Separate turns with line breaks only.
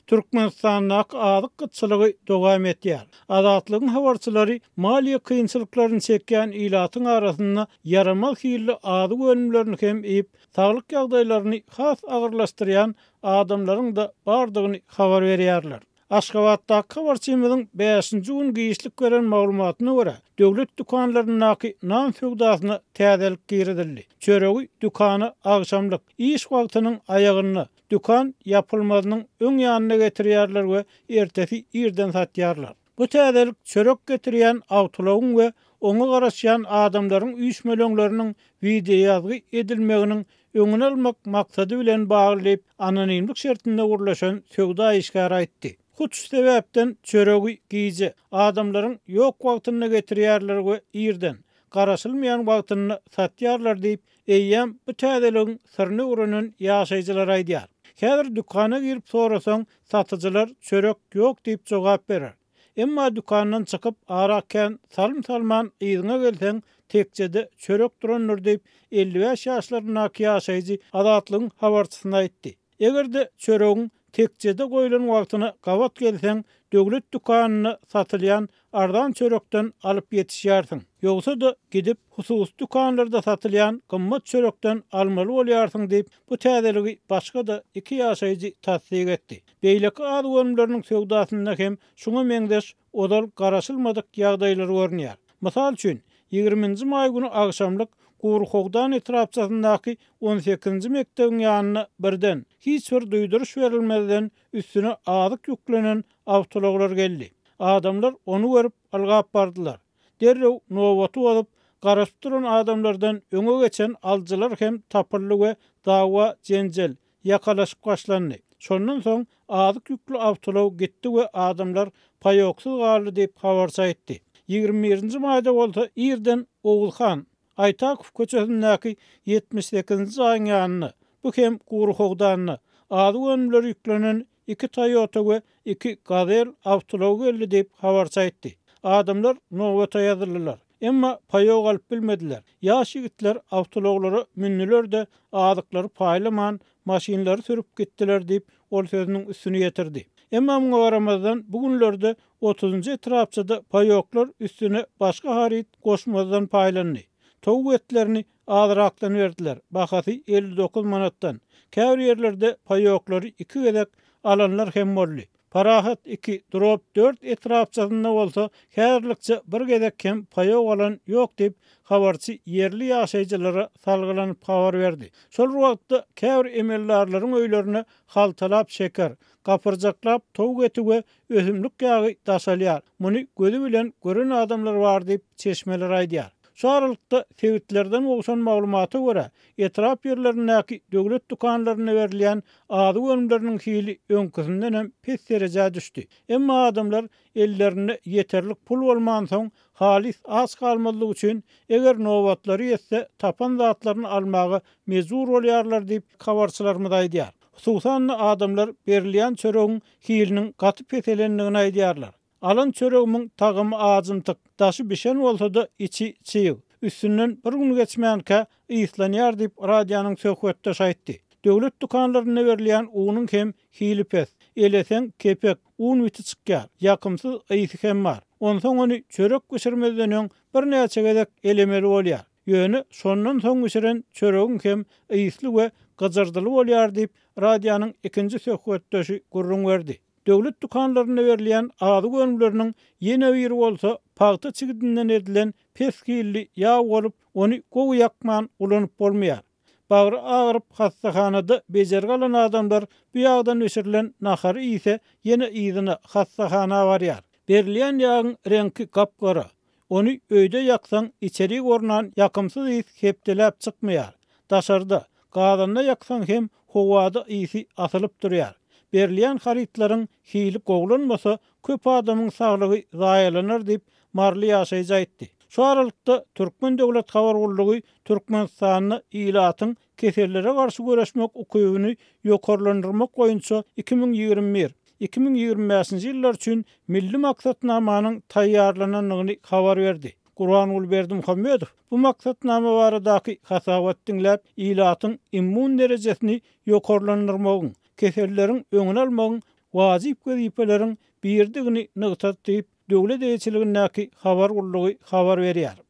Türkmenistandaky azyk gytçylygy dowam etýär. Azatlygyň habarçylary maliýe kynçylyklaryny çekýän ilatyň arasynda ýaramaz hilli azyk önümlerini hem iýip, saglyk ýagdaýlaryny has agyrlaşdyrýan adamlaryň-da bardygyny habar berýärler. Aşgabatdaky habarçymyzyň bäşinji gün giçlik beren maglumatyna görä, döwlet dükanlaryndaky nan söwdasyna täzelik girizildi. Çöregi dükana agşamlyk, iş wagtynyň aýagynda, dükan ýapylmazynyň öň ýanynda getirýärler we ertesi irden satýarlar. Bu täzelik çörek getirýän awtoulagyň we oňa garaşýan adamlaryň üýşmeleňleriniň wideoýazgy edilmeginiň öňüni almak maksady bilen bagly diýip, anonimlik şertinde gürleşen söwda işgäri aýtdy. Hut şu sebäpden çöregi gije, adamlaryň ýok wagtynda getirýärler we irden, garaşylmaýan wagtynda satýarlar diýip, Eýýäm bu täzeligiň syryny öwrenen ýaşaýjylar aýdýar. Häzir dükana girip sorasaň, satyjylar çörek ýok diýip jogap berer. Emma dükandan çykyp, ara kän salym salman yzyňa gelseň, tekjede çörek durandyr diýip, 55 ýaşlaryndaky ýaşaýjy Azatlygyň habarçysyna aýtdy. Eger-de çöregiň tekjede goýlan wagtyna gabat gelseň, döwlet dükanynda satylýan arzan çörekden alyp ýetişýärsiň. Ýogsa-da, gidip, hususy dükanlarda satylýan gymmat çörekden almaly bolýarsyň diýip, bu täzeligi başga-da iki ýaşaýjy tassyk etdi. Beýleki azyk önümleriniň söwdasynda hem şuňa meňzeş ozal garaşylmadyk ýagdaýlar görünýär. Mysal üçin, ýigriminji maý güni agşamlyk Guryhowdan etrapçasyndaky on sekizinji mekdebiň ýanynda birden, hiç bir duýduryş berilmezden üstüne azyk ýüklenen awtoulaglar geldi. Adamlar ony görüp, ylgap bardylar. Derrew nobaty bozup, garaşyp duran adamlardan öňe geçen alyjylar hem tapyldy we dawa-jenjel, ýakalaşyk başlandy. Şondan soň azyk ýükli awtoulag gitdi we adamlar paýoksyz galdy diýip, habarçy aýtdy. Ýigrimi birinji maýda bolsa irden Oguzhan Aýtakow köçesindäki 78-nji jaýyň ýanynda, bu hem gury howdanda, azyk önümleri ýüklenen iki Toyota we iki Gazel awtoulagy geldi diýip, habarçy aýtdy. Adamlar nobata ýazyldylar. Emma paýok alyp bilmediler. Ýaş ýigitler awtoulaglara mündüler-de, azyklary paýlaman, maşynlary sürüp gitdiler diýip, ol sözüniň üstüni ýetirdi. Emma muňa garamazdan, bu günlerde otuzynjy etrapçada paýoklar üstüne başga haryt goşmazdan paýlandy. Towuk etlerini azrakdan berdiler, bahasy 59 manatdan. Käbir ýerlerde paýoklary iki gezek alanlar hem boldy. Parahat iki, Drop dört etrapçasynda bolsa häzirlikçe bir gezek hem paýok alan ýok diýip, habarçy ýerli ýaşaýjylara salgylanyp habar berdi. Şol bir wagtda, käbir emeldarlaryň öýlerine haltalap şeker, gapyrjaklap towuk eti we ösümlik ýagy daşalýar. Muny gözi bilen gören adamlar bar diýip, çeşmeler aýdýar. Şu aralykda, sebitlerden gowşan maglumata görä, etrap ýerlerindäki döwlet dükanlarynda berilýän azyk önümleriniň hili öňküsindenem pes derejä düşdi. Emma adamlar ellerinde ýeterlik pul bolmansoň, halys aç galmazlyk üçin, eger nobatlary ýetse, tapan zatlaryny almaga mejbur bolýarlar diýip, habarçylarymyz aýdýar. Hususan-da, adamlar berilýän çöregiň hiliniň gaty peselendigini aýdýarlar. Alan çöregimiň tagamy ajymtyk, daşy bişen bolsa-da, içi çyg. Üstünden bir gün geçmänkä, yslanýar diýip, radionyň söhbetdeşi aýtdy. Döwlet dükanlarynda berilýän unuň hem hili pes. Eleseň, kepek, un biti çykýar. Ýakymsyz ysy hem bar. Onsoň ony çörek bişirmezden öň birnäçe gezek elemeli bolýar. Ýöne şondan soň bişiren çöregiň hem ysly we gyjyrdyly bolýar diýip, radionyň ikinji söhbetdeşi gürrüň berdi. Döwlet dükanlarynda berilýän azyk önümleriniň ýene biri bolsa pagta çigidinden edilen pes hilli ýag bolup, ony gowy ýakman ulanyp bolmaýar. Bagry agyryp hassahanada bejergi alan adamlar bu ýagdan bişirilen nahary iýse, ýene yzyna hassahana barýar. Berilýän ýagyň reňki gap-gara. Ony öýde ýaksaň, içerik ornan ýakymsyz ys hepdeläp çykmaýar. Daşarda, gazanda ýaksaň hem howada ysy asylyp durýar. Berilýän harytlaryň hili gowulanmasa, köp adamyň saglygy zaýalanar diýip, maryly ýaşaýjy aýtdy. Şu aralykda, Türkmen döwlet habar gullugy Türkmenistanda ilatyň kesellere garşy göreşmek ukybyny ýokarlandyrmak boýunça 2021, 2025-nji ýyllar üçin Milli maksatnamanyň taýýarlanandygyny habar berdi. Gurbanguly Berdimuhamedow bu maksatnama baradaky hasabaty diňläp, ilatyň immun derejesini ýokarlandyrmagyň, keselleriň öňüni almagyň. wajyp wezipeleriň biridigini nygtady diýip, döwlet eýeçiligindäki habar gullugy habar berýär.